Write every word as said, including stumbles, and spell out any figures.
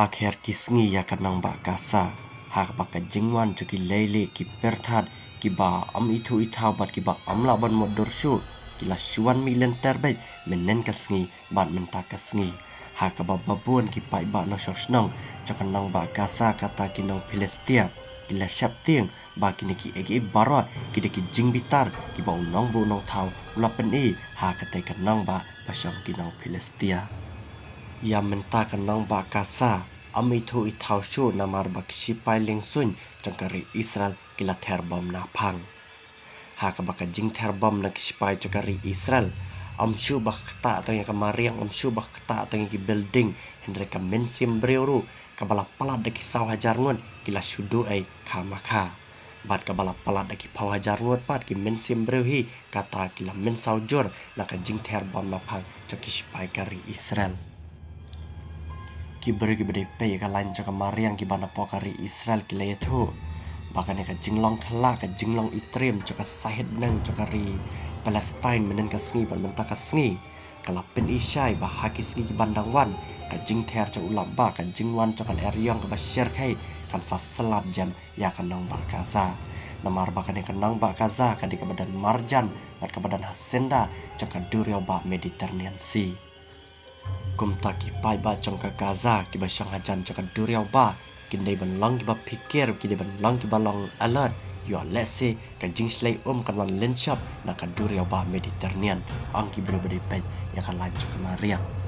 Akher ki sngi ïa ka nongbah Gaza, ha kaba ka jingwan jong ki leilieh ki pyrthat kiba ym ithuh ithaw bad kiba ym lah ban mutdur shuh, ki la shu wan mih lynter beit mynhynnin ka sngi bad mynta ka sngi. Ha kaba babun ki paidbah nongshong shnong jong ka nongbah Gaza kata ki nong Philistia ki la sheptieng ba kine kiei kiei baroh ki dei ki jingbitar kiba u nongbuh nongthaw u la pyni ha katei ka nongbah ba shong ki nong Philistia. Ïa mynta ka nongbah Gaza ym ithuh ithaw shuh namar ba ki shipai liengsuiñ jong ka ri Israel ki la ther bom naphang. Ha kaba ka jingther bom na ki shipai jong ka ri Israel ym shuh ba ka ktah tang ïa ka mariang, ym shuh ba ka ktah tang ïa ki building, hynrei ka mynsiem briew ruh kaba la palat da ki saw hajar ngut ki la shu duh ei kha ma kha. Bad kaba la palat da ki phew hajar ngut pat ki mynsiem briew hi kata ki la mynsaw jur na ka jingther bom naphang jong ki shipai ka ri Israel. Ki briew kiba dei peit ïa ka lain jong ka mariang kiba napoh ka ri Israel ki la ïathuh ba kane ka jinglong khyllah, ka jinglong itriem jong ka sahit bneng jong ka ri Palestine mynhynnin ka sngi bad mynta ka sngi ka la pyni shai ba ha ki sngi kiban dang wan ka jingther jong u lap bah, ka jingwan jong ka lyer ïong kaba shyrkhei kan sa slat jem ïa ka nongbah Gaza. Namar ba kane ka nongbah Gaza ka dei kaba don marjan bad kaba don hacienda jong ka duriaw bah Mediterranean Sea. Kumta ki paidbah jong ka Gaza kiba shong hajan jong ka duriaw bah kin dei ban long kiba phikir, kin dei ban long kiba long alert. Ïoh lehse ka jingshlei um kan wan lynshop na ka duriaw bah Mediterranean, ong ki briew ba dei peit ïa ka lain jong ka mariang.